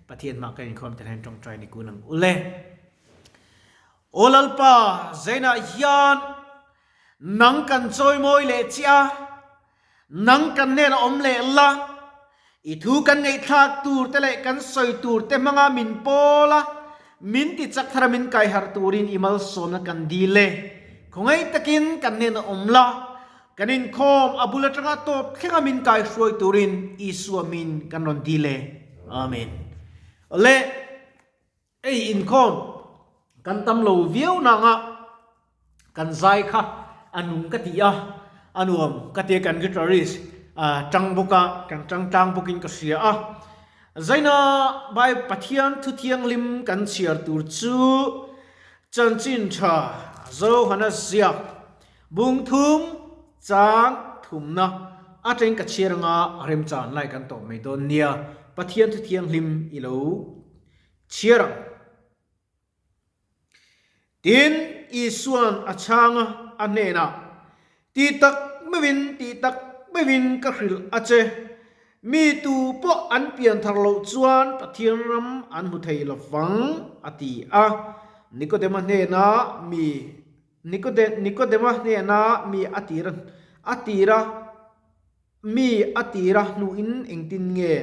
Pathian hmaah kan inkhawm tel hian tawngtai ni kun ang u le. Aw Lalpa, zainah hian nang kan chawimawi leh chiah a, nang kan hnenah awm leh la, i thu kan ngaihthlak tur te leh kan sawi tur te hmanga min pawl a, min ti chak thar a min kaiharh turin i malsawmna kan dil e. Khawngaih takin kan hnenah awm la, kan inkhawm a bul atanga tawp thlenga min kaihruai turin Isua min kan rawn dil e. Amen. Awle. Ei inkhawm kan tam lo viau nanga kan zai kha a nung ka ti a, a nuam ka ti a kan guitarist tang bawk a, kan tang tlang bawkin ka hria a. Zaina Bai Pathian thu thianghlim kan chhiar tur chu Chanchin Tha Zohana ziak bung thum chang thumna atangin ka chhiar anga remchan lai kan tawp mai dawn nia. Pathian thu thianghlim i lo Chhiar ang. Tin, Isua'n a chhang a, a hnenah, Ti tak meuhin, ti tak meuhin ka hrilh a che, mi tu pawh an pian thar loh chuan Pathian ram an hmu thei lo vang, a ti a. Nikodema hnena mi, Nikode, Nikodema hnena mi a tir a tira mi a tira hnuin engtin nge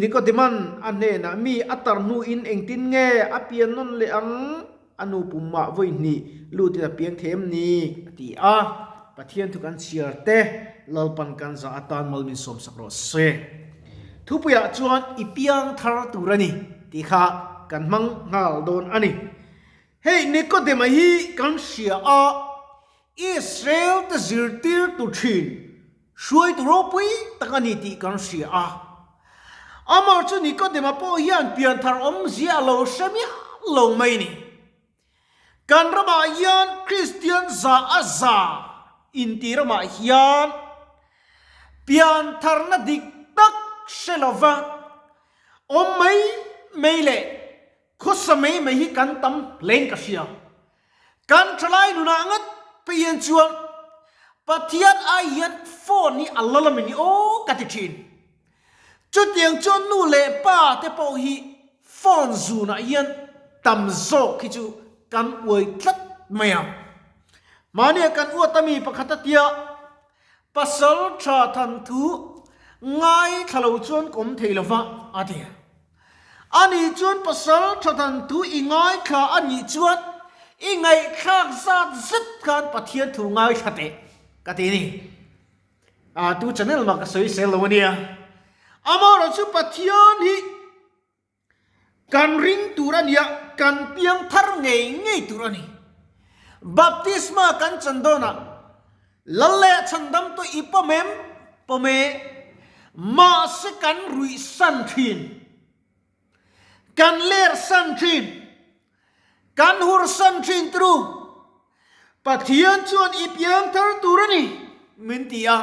Nicodeman a hnenah mi a tar hnuin engtin nge a pian nawn leh ang? A nu pum mah vawi hnih lutin a piang thei em ni? a ti a. Pathian thu kan chhiar te Lalpan kan zah atan mal min sawmsak rawh se. Thupuiah chuan i piang thar tur a ni tih kha kan hmang nghal dawn a ni. Hei Nicodema hi kan hria a, Israel te zirtirtu thin hruaitu ropui tak a ni tih kan hria a. Amah chu Nikodema pawh hian pianthar awmzia a lo hre miah lo mai ni. Kan ramah hian Kristian za a za inti ramah hian piantharna dik tak hre lova awm mai mai leh Khawsa mai mai hi kan tam hlein ka hria. Kan thalai nunah ngat phei hian chuan Pathian ai hian phone hi a la la mai ni aw ka ti thin. Chutiang chuan nu leh pa te pawh hi phone zunah hian tam zawk hi chu kan uai tlat mai a. Mahnia kan uat ami pakhat a tia pasal tha than thu ngaithla lo chuan ka awm thei lova a ti. Ani chuan pasal thatan thu i ngaithla a nih chuan i ngaihthlak zat zet khan Pathian thu ngaithla teh ka ti a ni. A tu channel mah ka sawi sel lo a nia. Amaherawh chu Pathian hi kan ring tur a nia, kan piang thar ngei ngei tur a ni. Baptisma kan chan dawnah Lal leh chhandam tu i pawm em? Pawm e. Mahse kan ruih san thin. Kan ler san thin. Kan hur san thin tru. Pathian chuan i piang thar tur a ni, min ti a.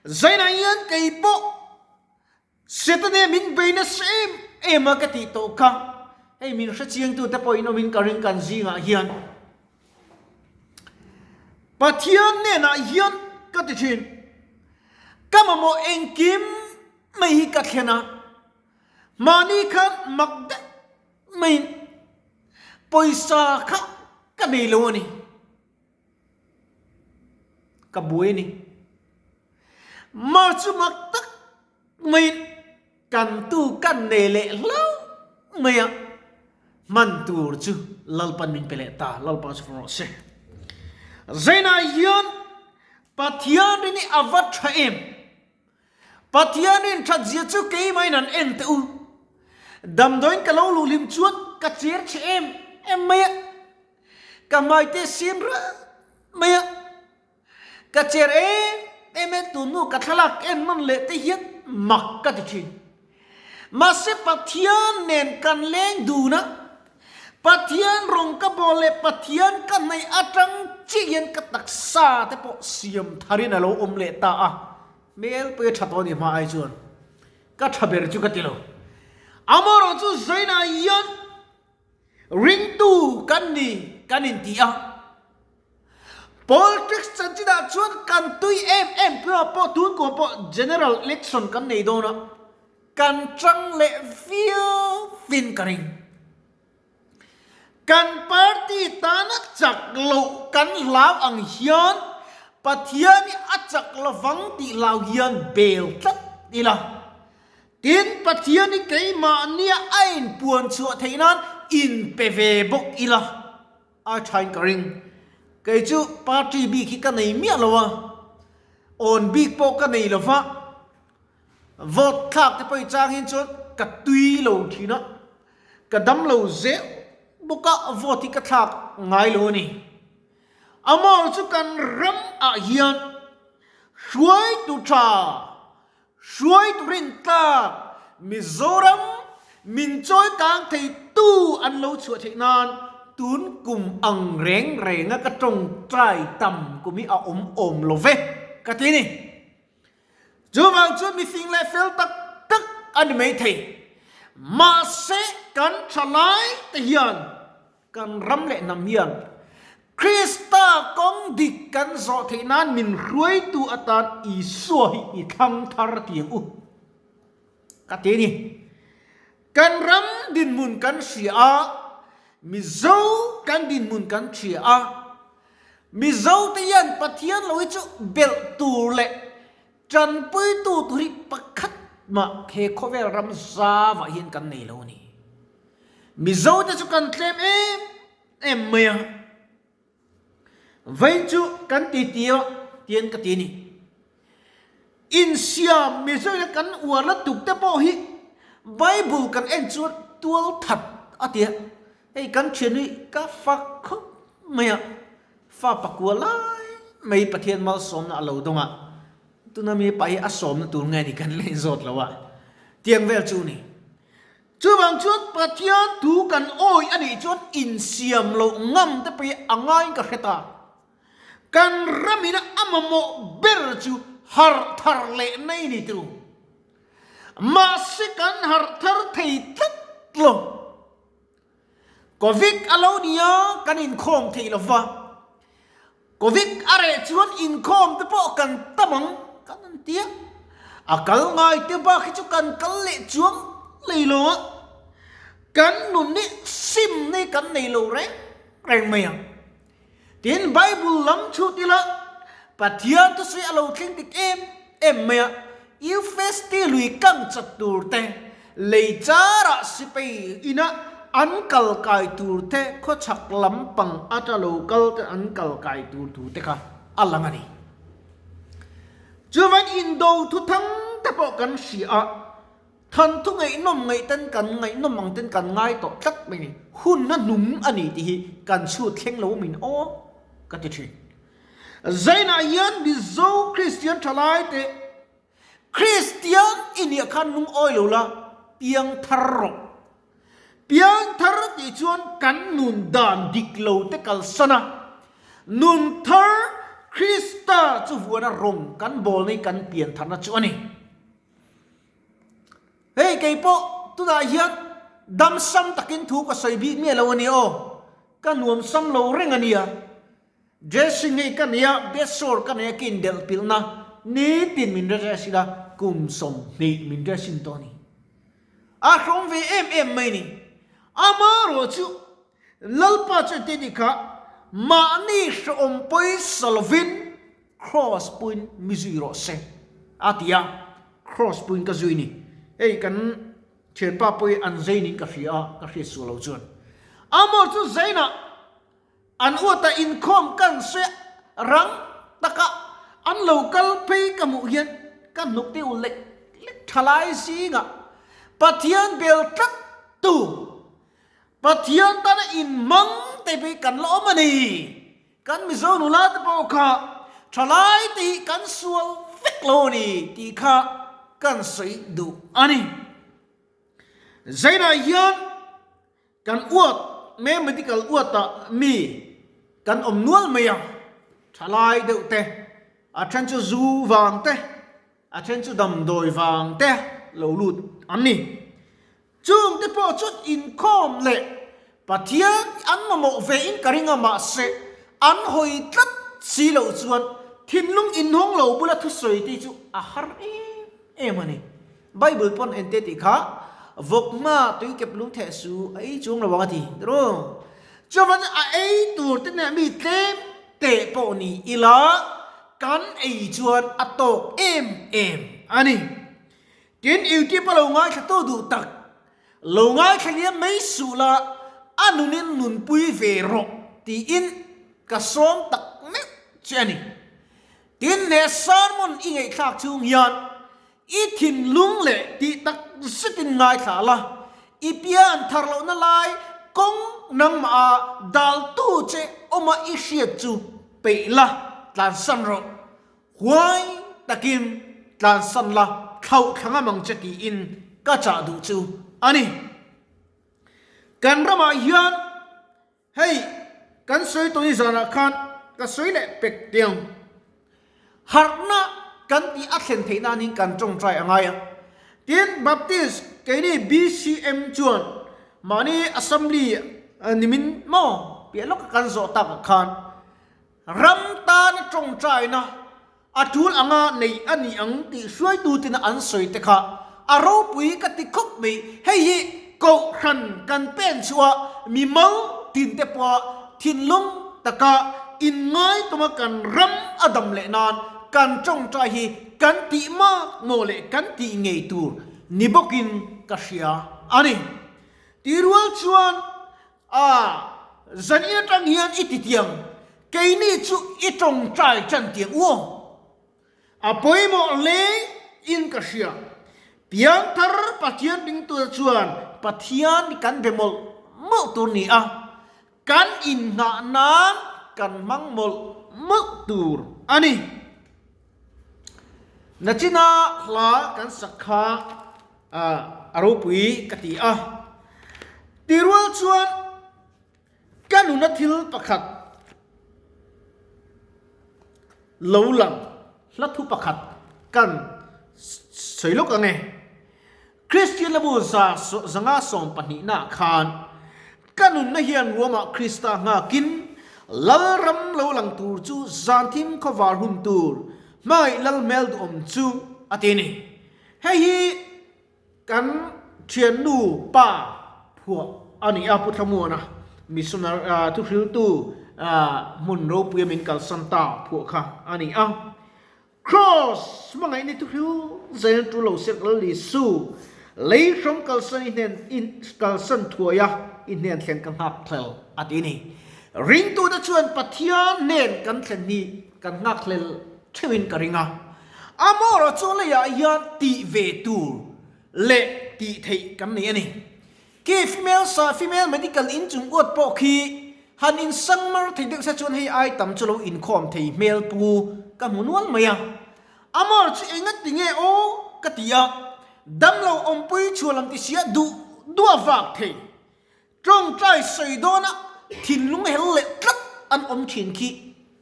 Zainah hian kei pawh Setane min bei nasa em em a ka tih tawh kha, hei min hrechiangtute pawhin awmin ka ring kan zingah hian Pathian hnenah hian ka ti thin, ka mamawh engkim mai hi ka thlen a, mahni khan mak deuh maiin pawisa kha ka nei lo a ni. Ka buai a ni. Mar chu mak tak maiin kan tu kan nei leh hlauh mai a, hman tur chu Lalpan min pe leh ta, Lalpa chu fawm rawh se. Zainah hian Pathian rin hi a va tha em? Pathian rin that zia chu keimahin an en teh u. Damdawiin ka lo luh hlim chuan ka cher chhe em em mai a, ka hmaite sin rat mai a. Ka cher em em e tunu ka thlalak en nawn leh te hian mak ka ti thin. Mahse Pathian nen kan leng dun a, Pathian rawng ka bawl leh Pathian ka hnaih atang chiah hian ka taksa te pawh siam tharin a lo awm leh ta a, hmel pawh hi a tha tawh a ni hma ai chuan ka tha ber chu ka ti lo. Amaherawhchu chu zainah hian Ringtu kan ni kan inti a, Politics chanchinah chuan kan tui em em tlua pawh tun kum pawh General Election kan nei dawn a. Kan ṭang leh viauvin ka ring. Kan party tana chak loh kan hlau ang hian Pathian hi a chak lovang tih hlau hian bel tlat ila. Tin, Pathian hi keimahnia a inpuan chhuah theih nan inpe ve bawk ila a ṭhain ka ring. Kei chu party bik hi ka nei miah lo a, awn bik pawh ka nei lo va. Vote thlak te pawh i chang hin chuan ka tui lo thin a, ka dam lo zel bawk a, vote hi ka thlak ngai lo a ni. Amor chu kan ram ah hian hruaitu tha, hruaitu rintlak Mizoram min chawi kang thei tu an lo chhuah theih nan tun kum ang reng reng a ka tawngtai tam kum hi a awm awm lo ve ka ti a ni. Chuvang chuan mifing leh fel tak tak a ni maithei. Mahse, kan tha lai te hian, kan ram leh hnam hian Krista kawng dik kan zawh theih nan min hruaitu atan Isua hi i thlang thar tiang u ka ti a ni. Kan ram dinhmun kan hria a, Mizo kan dinhmun kan hria a, Mizo te hian Pathian lo hi chu belh tur leh tanpuitu tur hi pakhat mah he khawvel ram zavah hian kan nei lo a ni. Mizo te chu kan tlem em em mai a, Vawiin chu kan ti ti a tian ka ti a ni. Insiam Mizoina kan uar la tuk te pawh hi Bible kan en chuan tual that a ti a, hei kan thian hi ka fak khawp mai a, fa pakua lai mai Pathian malsawmna a lo dawng a, tuna mi pa hi a sawmna tur nge ni kan la inzawt lo a, tiang vel chu ni. Chuvang chuan Pathian thu kan awi a nih chuan insiam loh ngam te pawh hi a ngaiin ka hre ta. Kan ramina a mamawh ber chu harh thar leh nei ni tu. Mahse kan harh thar thei tlat lo. Covid a lo ni a, kan inkhawm thei lo va. Covid a reh chuan inkhawm te pawh kan tam ang kan an ti a. A kal ngai te bak hi chu kan kal leh chuang lei lo a. Kan nun hi sim nei kan nei lo reng reng mai ang. Tin, Bible lam chhut ila Pathian thusawi a lo thleng dik em em mai a, Eufesti lui kang chat tur te, lei charah sipai ina an kal kai tur te, khawchhak lampang ata lo kal te an kal kai tur thu te kha a lang a ni. Chuvan indo thuthang te pawh kan hria a, Thanthu ngaihnawm ngaihten kan ngaihnawm ang ten kan ngai tawh tlat mai ni. Hun a hnung a ni tih hi kan chhut thleng lo min aw ka ti thin. Zainah hian Mizo Kristian thalai te Kristian i nih khan lungawi lo la piang thar rawh. Piang thar tih chuan kan nun dan dik lo te kalsan a, nun thar Krista chu vuana rawng kan bawl nei kan pian tharna chu a ni. Hei kei pawh tunah hian dam sam takin thu ka sawi bik miah lo a ni aw, ka nuam sam lo reng a nia. Dressing hei ka nei a, bedsore ka nei a ka indelh pilhna nitin min dress ila kum 20 min dressing tawh a ni. A hrawm ve em em mai ni. Amaherawh chu Lalpa chuan ti a nih kha, mahni hrehawm pawisa lovin Kraws puin mi zui rawh se a ti a, kraws puin ka zui ni. Hei kan thianpa pawh hi an zai niin ka hria a, ka hriat sual lo chuan. Amaw chu zainah an uata inkhawm kan sawi a, rang taka an lo kal phei ka hmuh hian ka hnuk te u lek lek tha lai zingah Pathian bel tlat tu, Pathian tana inhmang te pawh hi kan la awm a ni. Kan Mizo nula te pawh kha thalai te hi kan sual vek lo a ni tih kha kan sawi duh a ni. Zainah hian kan uat me medical uatah mi kan awm nual mai a, thalai deuh te, a then chu zu vang te, a then chu damdawi vang te lo lut an ni. Chung te pawh chuan inkhawm leh Pathian an mamawh ve in ka ring a mahse an hawi tlat si loh chuan thinlung inhawng lo bula thusawi te chu a har em em a ni. Bible pawn ente tih kha vawk hma tui kep lung theh su a ei chuang lo ang a ti ru. Chuan a ei tur te nen mi tlem teh pawh ni ila kan ei chuan a tawk em em a ni. Tin YouTube a lo ngaithla tu duh tak lo ngaithla liam mai suh la a nunin nunpui ve rawh tiin ka sawm tak meuh che a ni. Tin he sermon i ngaihthlak chung hian i thinlung leh tih tak zetin ngaithla la, i pian thar lohna lai kawng nangmah a daltu che awma i hriat chu peih la tlansan rawh. Huai takin tlansan la thlauh thla ngam ang che tiin ka chah duh chu a ni. Kan ramah hian Hei, kan sawi tawh hi zanah khan ka sawi leh pek tiang. Harhna kan tih a thlen theih nanin kan tawngtai a ngai a. Tin, Baptist keini BCM chuan mahni Assembly nimin maw piah lawka kan zawh takah khan ram tana tawngtaina A tul anga nei a ni ang tih hruaituten an sawi te kha a ropui ka ti khawp mai. Hei hi kohhran kan pen chhuah mimal tin te pawha thinlung taka inngaitawma kan ram a dam leh nan kan tawngtai hi kan tih mak maw leh kan tih ngei tur ni bawkin ka hria a ni. Tih rual chuan A, zan in atang hian i ti tiang, keini chu i tawngtai tan tiang u aw. A pawimawh hle in ka hria. Piangthar Pathian ringtu chuan Pathian kan be mawlh mawlh tur ni a, kan innghah nan kan hmang mawlh mawlh tur a ni. Nachina hla kan sak kha a ropui ka ti a. Ti rual chuan ka nuna thil pakhat lo lang hla thu pakhat kan sawi lawk ang e. Kristian lebu zanga sawmpahnihnaah khan ka nunna hian ruamah Krista nghakin Lalram lo lang tur chu zanthim khawvar hun tur hmangaih lal hmel duhawm chu a ti a ni. Hei hi kan thiannu pa phuah a ni a, Pu Thlamuana missionary thuhriltu hmun ropuia min kalsan ta phuah kha a ni a. Kraws hmangaih ni thuhriu zain tu lo sek lal Isu, lei hrawm kalsan i hnen i kalsan thuai a, i hnen thlen ka nghak hlel a ti ni. Ringtute chuan Pathian hnen kan thlen hi kan nghak hlel theuhin ka ring a. Amaherawh chu leiah hian tih ve tur leh tih theih kan nei a ni. Khi female sa female medical in chung uat pawh khi han in sang mar thei deuh se chuan hei ai tam chu lo inkhawm thei hmel pu ka hmu nual mai a. Amar chu enga ti nge aw ka ti a, damlo awmpui chhuah lam ti sia duh duh a vak thei. Tawngtai sawi dawna thinlung hel leh tlat an awm thin khi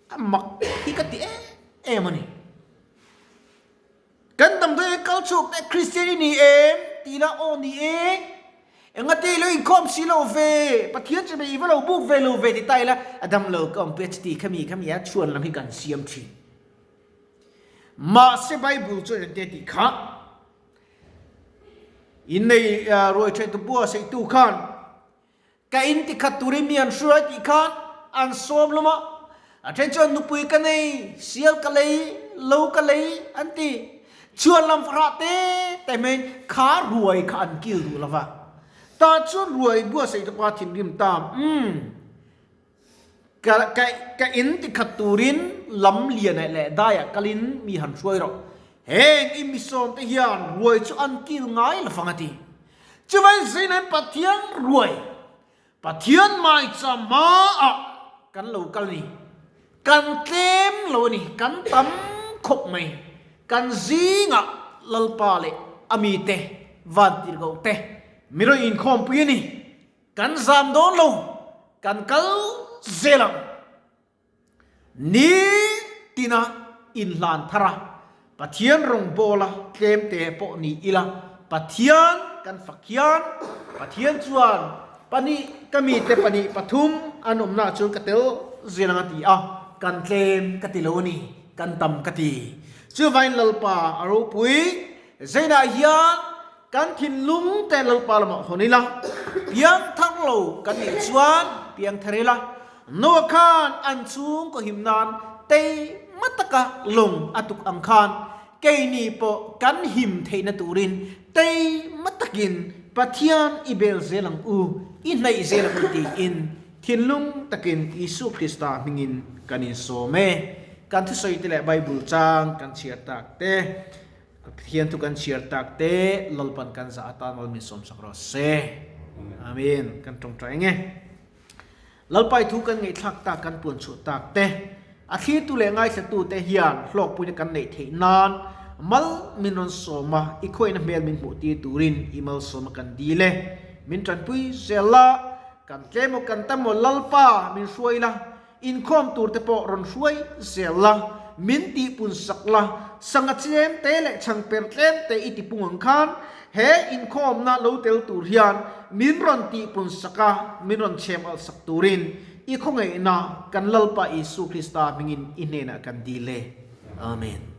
a mak hi ka ti em em a ni. Kan damdawi a kal chhuak te Kristian i ni em? Tih la aw ni e. Engate i lo inkhawm si lo ve, Pathian chu i va lo buk ve lo ve ti ta ila, a dam lo ka awmpui a chiti khami khami a chhuan lam hi kan siam thin. Mahse Bible chuan engte tih kha innei ruai theihtu bua seitu khan Ka in ti khat turin mi an hruai tih khan an sawm hlawm a, a then chuan nupui ka nei, sial ka lei, lo ka lei an ti. Chhuan lam fahrah te te hmeiin kha ruai kha an kil duh lo va. Tah chuan ruai buatsaih te pawh a thinrim ta, Umm, ka, ka, ka in ti khat turin lam lianah leh daiah kalin mi han hruai rawh. Heng i mi sawm te hian ruai chu an kil ngai lo vang a ti. Chuvai Zeinai Pathian ruai, Pathian maicha hmaah kan lo kal ni. Kan tlem lo a ni, kan tam khawp mai. Kan zingah Lalpa leh a mite, vantirhkoh te, mi rawn inkhawmpui a ni. Kan zam dawn lo, kan kal zel ang. Ni tina inhlan thar a, Pathian rawngbawla tlemte pawh ni ila, Pathian kan fak hian, Pathian chuan pahnih ka mite pahnih pathum an awmnaah chuan ka tel zel ang a ti a, kan tlem ka ti lo a ni, kan tam ka ti. Chuvangin Lalpa a ropui. Zainah hian kan thinlung te Lalpa lamah hawn ila, piangthar lo kan nih chuan piangthar ila, Noah khan an chhungkaw him nan teima taka lawng a tuk ang khan keini pawh kan him theihna turin teima takin Pathian i bel zel ang u, i hnaih zel ang u tiin thinlung takin Isua Krista hmingin kan insawm e. Kan thusawi te leh Bible chang kan chhiar tak te. Pathian thu kan chhiar tak te Lalpan kan zah atan mal min sawmsak rawh se. Amen. Kan tawngtai eng e. Lalpai thu kan ngaihthlak tak kan puan chhuah tak te a thlirtu leh ngaithlatu te hian hlawkpuina kan neih theih nan mal min rawn sawm a, i khuaina hmel min hmuh tir turin i malsawm a kan dil e. Min tanpui zel la, kan tlem aw kan tam aw Lalpa min hruai la, Inkhawm tur te pawh rawn hruai zel la, min tihpun sak la, sangha tlem te leh chhangper tlem te i tipung ang khan he inkhawmna lo tel tur hian min rawn tihpun sak a, min rawn chhem alh sak turin i khawngaihna kan Lalpa Isu Krista hmingin i hnenah kan dil e. Amen.